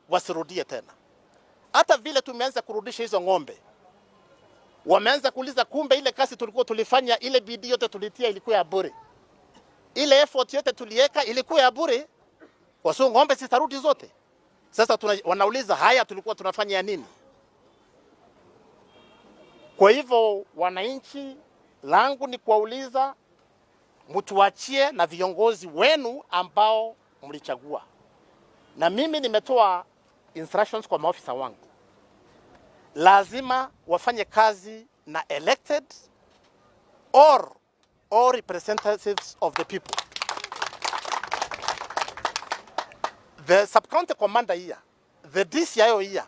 Wasirudie tena. Hata vile tumeanza kurudisha hizo ng'ombe, wameanza kuuliza, kumbe ile kazi tulikuwa tulifanya, ile bidii yote tulitia ilikuwa ya bure, ile effort yote tuliweka ilikuwa ya bure, kwa sababu ng'ombe zitarudi zote. Sasa wanauliza haya, tulikuwa tunafanya ya nini? Kwa hivyo wananchi, langu ni kuwauliza mtuachie na viongozi wenu ambao mlichagua, na mimi nimetoa instructions kwa maofisa wangu, lazima wafanye kazi na elected or representatives of the people. The sub-county commander here, the DCIO here,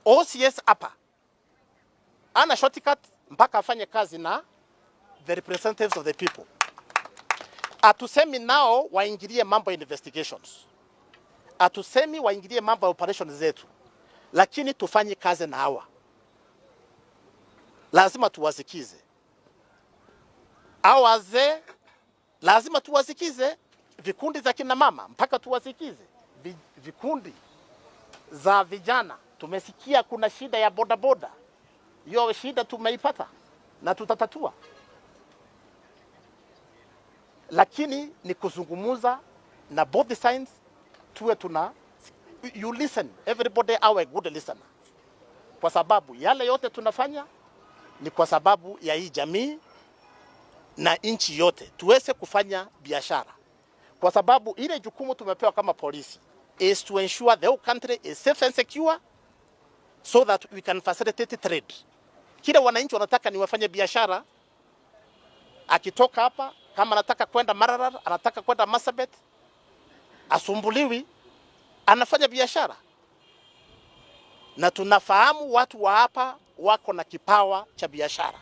OCS hapa ana shortcut mpaka afanye kazi na the representatives of the people. Atusemi nao waingilie mambo ya investigations, atusemi waingilie mambo ya operations zetu, lakini tufanye kazi na hawa, lazima tuwasikize hawa wazee, lazima tuwasikize vikundi za kina mama, mpaka tuwasikize vikundi za vijana. Tumesikia kuna shida ya bodaboda, hiyo shida tumeipata na tutatatua, lakini ni kuzungumuza na both sides, tuwe tuna you listen everybody, awe good listener, kwa sababu yale yote tunafanya ni kwa sababu ya hii jamii na nchi yote tuweze kufanya biashara, kwa sababu ile jukumu tumepewa kama polisi is to ensure the whole country is safe and secure so that we can facilitate trade. Kile wananchi wanataka ni wafanye biashara. Akitoka hapa kama anataka kwenda Maralal, anataka kwenda Marsabit, asumbuliwi, anafanya biashara. Na tunafahamu watu wa hapa wako na kipawa cha biashara.